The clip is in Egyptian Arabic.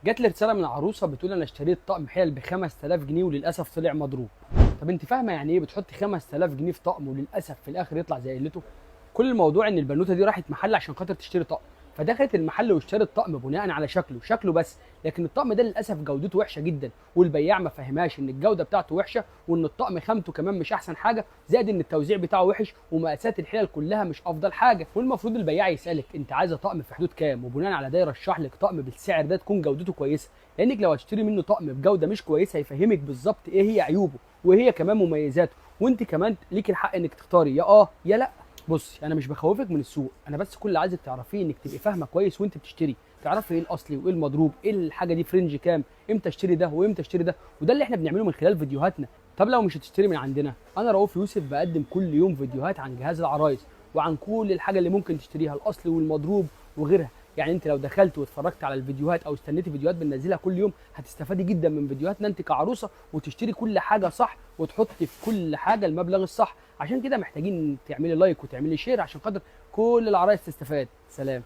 جات لي رسالة من عروسه بتقول انا اشتريت طقم حلل ب 5000 جنيه وللاسف طلع مضروب. طب انت فاهمه يعني ايه بتحطي 5000 جنيه في طقم وللاسف في الاخر يطلع زي قلته؟ كل الموضوع ان البنوته دي راحت محل عشان خاطر تشتري طقم، فدخلت المحل واشترت طقم بناء على شكله، شكله بس، لكن الطقم ده للاسف جودته وحشة جدا، والبياع ما فهمهاش ان الجودة بتاعته وحشة وان الطقم خامته كمان مش احسن حاجة، زائد ان التوزيع بتاعه وحش ومقاسات الحلل كلها مش افضل حاجة. والمفروض البياع يسالك انت عايزه طقم في حدود كام، وبناء على ده يرشح لك طقم بالسعر ده تكون جودته كويسة، لانك لو هتشتري منه طقم بجوده مش كويسة هيفهمك بالظبط ايه هي عيوبه وهي كمان مميزاته، وانت كمان ليك الحق انك تختاري يا اه يا لا. بصي انا مش بخوفك من السوق، انا بس كل اللي عايزك تعرفيه انك تبقي فاهمه كويس وانت بتشتري، تعرفي ايه الاصلي وايه المضروب، ايه الحاجة دي في range كام، امتى اشتري ده وامتى اشتري ده، وده اللي احنا بنعمله من خلال فيديوهاتنا. طب لو مش هتشتري من عندنا، انا رؤوف يوسف بقدم كل يوم فيديوهات عن جهاز العرايس وعن كل الحاجة اللي ممكن تشتريها، الاصلي والمضروب وغيرها. يعني انت لو دخلت واتفرجت على الفيديوهات او استنيتي فيديوهات بننزلها كل يوم هتستفادي جدا من فيديوهاتنا انت كعروسه، وتشتري كل حاجة صح وتحطي في كل حاجة المبلغ الصح. عشان كده محتاجين تعملي like وتعملي share عشان خاطر كل العرايس تستفاد. سلام.